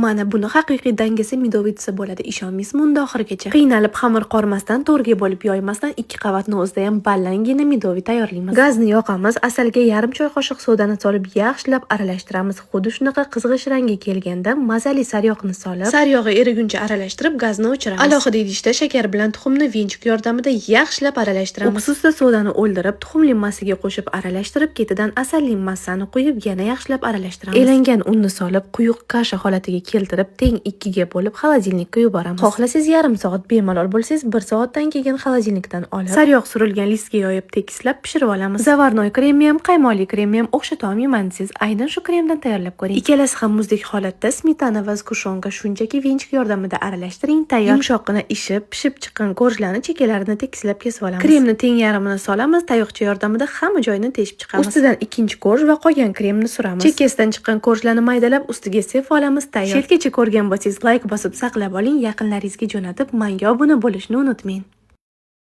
Mana buni haqiqiy dangasa медовый desa bo'ladi. Ishonmaysizmi unda oxirigacha? Qiynalib xamir qormasdan, to'rga bo'lib yoymasdan, ikki qavatni o'zida ham ballangina медовый tayyorlaymiz. Gazni yoqamiz, asalga yarim choy qoshiq sodani solib, yaxshilab aralashtiramiz. Xuddi shunaqa qizg'ish rangga kelganda mazali sariyog'ni solib, sariyog'i eriguncha aralashtirib, gazni o'chiramiz. Alohida idishda shakar bilan tuxumni венчик yordamida yaxshilab aralashtiramiz. Uksusda sodani o'ldirib, tuxumli massaga qo'shib aralashtirib, ketidan asalli massani quyib, yana yaxshilab aralashtiramiz. Elangan unni solib, quyuq kasha holatiga keltirib, teng ikkiga bo'lib, холодильник ka yuboramiz. Xohlasangiz, yarim soat bemalol bo'lsangiz, bir soatdan keyin холодильник dan olib, sariyog' surilgan listga yoyib, tekislab pishirib olamiz. Заварной kremni ham, qaymoqli kremni ham o'xshata olmayman desangiz, aynan shu kremdan tayyorlab ko'ring. Ikkalasi ham muzdek holatda smetana va сгущёнка shunchaki венчик yordamida aralashtiring, tayyor. Yumshoqqina ishib, pishib chiqqan корж larni chekkalarini tekislab kesib olamiz. Kremni teng yarmini solamiz, tayoqcha yordamida hamma joyini teshib chiqamiz. Ustidan ikkinchi корж va qolgan kremni suramiz. Chekkasidan chiqqan корж larni maydalab, ustiga sepib olamiz, tayyor. Chetgacha ko'rgan bo'lsangiz, layk bosib saqlab oling, yaqinlaringizga jo'natib, menga obuna bo'lishni unutmang.